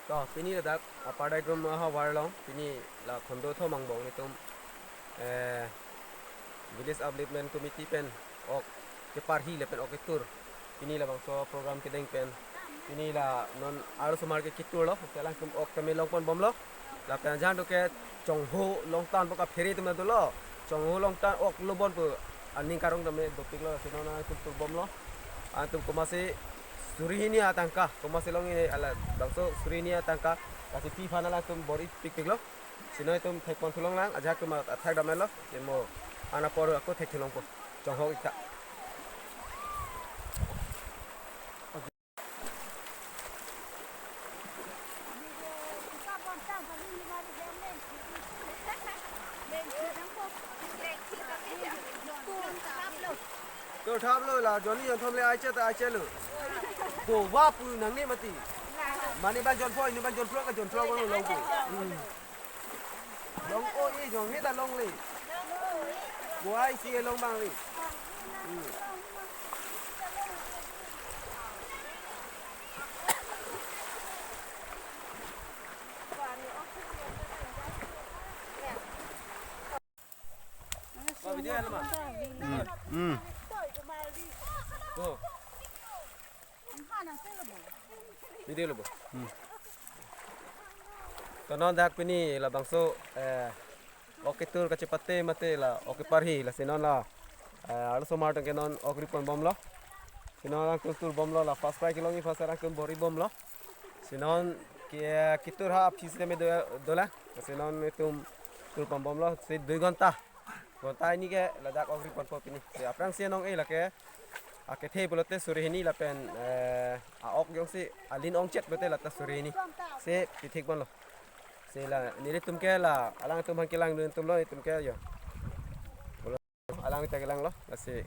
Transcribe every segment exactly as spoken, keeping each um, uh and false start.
To, pini ladak Upper Daigrum ahavar along, pini la Khondothom angbong itum, eh, Village Upliftment Committee pen ok keparhi lapen ok ketur. Pini labangso program kedeng pen, pini la non arlosomar ke ketur lo, si alangtum ok tame longpon bomlo. Lapen ajahak do ke chongho longtan boka phere atum dolo. Chongho longtan ok lobon pu aning karong tame dopiklo, si non alangtum tur bomlo. Alangtum komatsi suri hini atangka, komatsi long ini ala bangso suri hini atangka, lasi pi aphan alangtum bor-i pikpiklo. Si non itum thekpon thulong lang, ajahak atum athak damlo, si mo an apor ako thek thulongpo. Chongho ik ta. To thaplo la, jonni jonthom le aiche ta aiche lo. Ko va pu nangne mati. Mane ban jonpho, ini ban jonpho ka jonpho ko long ko. Hmm. Long o e jong he ta longle. Buai si e long bang le. Hmm. Hmm. Hmm. Go. Video lo bo. Hmm. To non dak pini labangso, eh, ok ketur kachepate mate la ok keparhi, lasi non la, eh, arlosomar atum ke non ok ripon bomlo. Si non alangtum tur bomlo, la first prize kelongji aphan si alangtum bor-i bomlo. Si non ke, ketur ha aphi sitame do, dolang. Si non itum turpon bomlo, si dui ghonta. Ghonta hini ke ladak ok riponpo pini. Si aphrangsi non e lake akethe pulote suri hini lapen, eh, a-ok jongsi alin ongchet pulote lata suri hini. Si pithik bomlo. Si la nelitum ke la alangtum aphan kelangdun atumlo, itum ke yo. Alangli ta kelanglo, lasi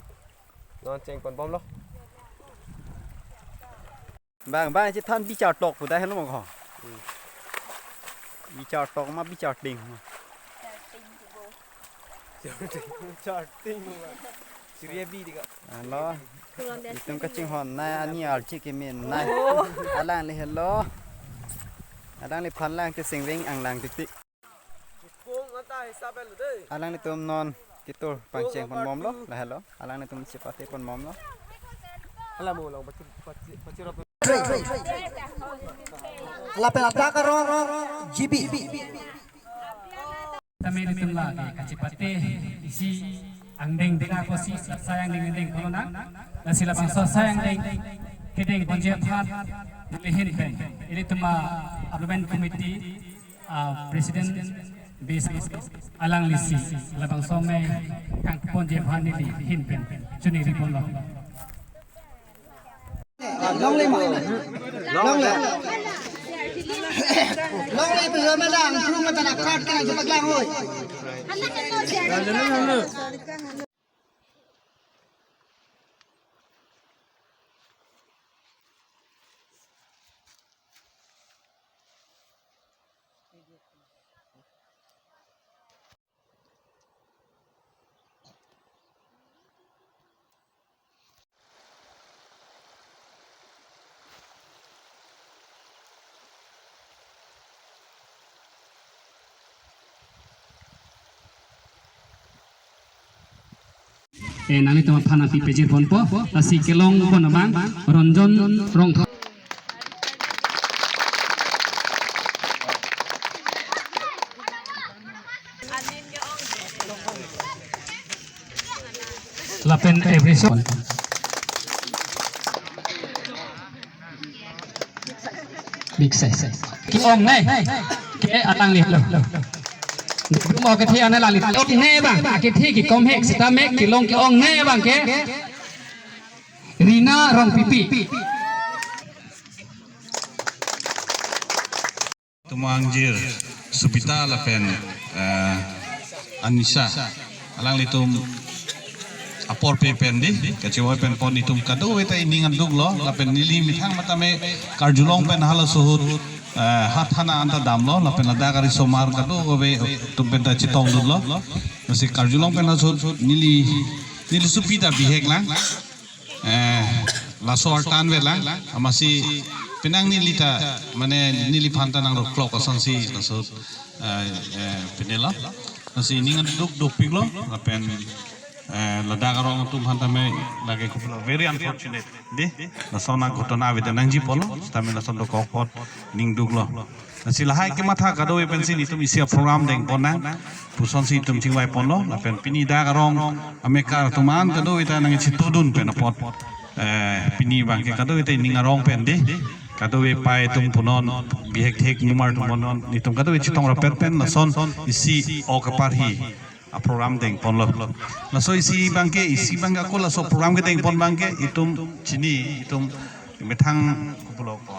non chengpon bomlo. Bang, bang, chethan bichar tok pu ta helo mo ko. Hmm. Bichar tok ma bichar ting. Bichar ting ma. Suri abi di ka. Helo. Itum kachinghon nai, ani archi kemen nai. Oh. Alangli helo. Alangliphan lang te singveng anglang tiktik. Alanglitum non ketur pangchengpon bomlo, la helo. Alanglitum chepatepon bomlo. Ala mo lang pachi, pachi, pachi rap. Lapen ladak arong G B. Tame itum la ke kachepate isi angdeng deng ako si, sai angdeng deng ponlonang. Lasi labangso sai angdeng kedengponji aphan nelihin pen ilitum a-Upliftment Committee, ah, President base alangli si labangso me kangponji aphan nelihin pen choningri ponlo. Longle ma. Longle. Longle pe madam, pru mata na card kana jumpa lang oi. Eh, nanglitum aphan api pejirponpo, lasi kelongpon abang, Ronjon Rongthor. Lapen every song. Big size. Ke-ong nai. Ke alangli lo. Mo kethe ana lali. Ong ne bang. Kethe kekom he sitame kelong ke-ong ne bang ke. Rina Rongpipi. Tum angjir Supita lapen, eh, Anisa. Alanglitum apor pe pen di, kachevoi pen pon itum kadokave ta ining aduk lo, lapen neli methang matame karjulong pen halaso ahut, eh, hathana anta damlo, lapen ladak arisomar kadokave atum pen ta chetongdunlo. Lasi karjulong pen halaso ahut neli, neli Supita bihek lang. Eh, laso artan velang, amatsi Penang neli ta, mane neliphan ta nang roklok asonsi laso, eh, eh, penelo. Lasi ning an duk dukpiklo, lapen, eh, ladak arong atum aphan tame lake kopilo, very unfortunate dei. Lason aghotona avedet nangji pulo, tame lason dokok apot ning duklo. Lasi lahai kematha kadokave pensi netum isi aprogram dengpon nang pusonsi itum chingvai ponlo, lapen pini dak arong amekar atum an kadokave ta nangchitudun pen apot, eh, pini abangke kadokave ta ning arong pen dei, kadokave pei atum punon, bihek thek mumar atum punon, netum kadokave chetong rapet pen lason isi ok aparhi aprogram dengponlo. Laso isi abangke, isi abangke ako laso program kedengpon abangke itum chini, itum methang kopilo ko,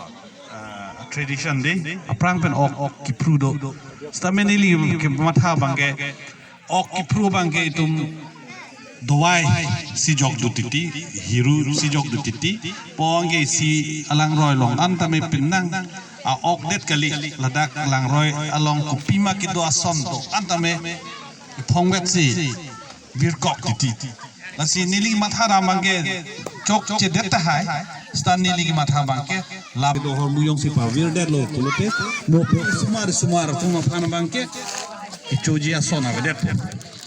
ah, tradition dei, aphrang pen ok, ok kipru do. Sitame neli kematha abangke, ok kipru abangke itum dovai si jokdun titi, hiru si jokdun titi, po abangke isi alangroi along an tame pinnang, a-ok det kali, ladak langroi along kopima kedo ason do an tame ithongvetsi virkok titi. Lasi neli matha abangke chokchedet tahai, sita neli matha abangke lap do hormu jongsi pavirdetlo pulote, mo po sumar sumar atum aphan abangke kechoji ason avedet.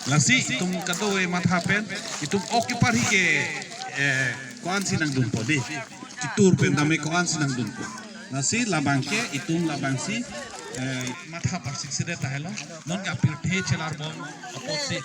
Lasi itum kadokave matha pen, itum ok aparhi ke, eh, ko-ansi nangdunpo dei. Kitur pen tame ko-ansi nangdunpo. Lasi labangke, itum labangsi, eh, matha parsiksedet tahai lo. Non ke apirthe chelarbom apotsi.